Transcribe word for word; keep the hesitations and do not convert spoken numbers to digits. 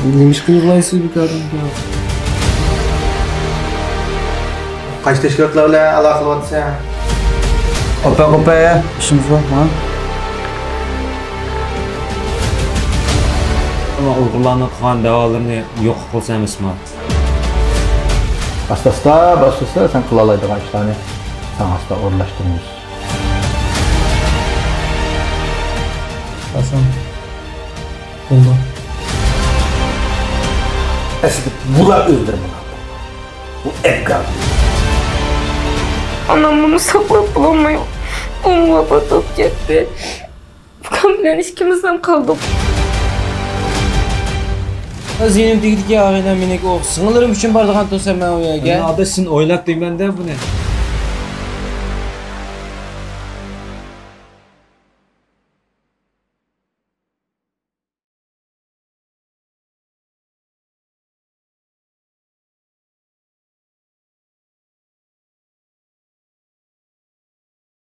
نېمە ئىش قىلىۋالايسىز بىكاردىن بىكار؟ قايسى تەشكىلاتلار بىلەن ئالاقە قىلىۋاتىسەن؟ قوپە، قوپە، ئىشىمىز بار، ھە؟ ئۇيغۇرلارنىڭ قىلغان دەۋالىرىنى يوق قىلسا ئەمەسمۇ؟ ئاستا-ئاستا، ئاستا-ئاستا سەن قىلالايدىغان ئىشلارنى ساڭا ئاستا ئورۇنلاشتۇرىمىز. ھەسەن. بولدى. ئەسلىدە بۇلار ئۆزلىرى مۇناپىق. بۇ ئەبگار. ئانام بۇنى ساقلاپ بولالماي، ئۇمۇ ۋاپات بولۇپ كەتتى. ئۇكام بىلەن ئىككىمىزلا قالدۇق. زېھنىم تېگىدىكى ئاغىنەم مېنىڭكى ئوغۇل سىڭىللىرىم ئۈچۈن بارىدىغان تۇرسام مەن ئۇ يەرگە. ئانا، ئاداش، سېنى ئويلاپ دەيمەن-دە بۇنى.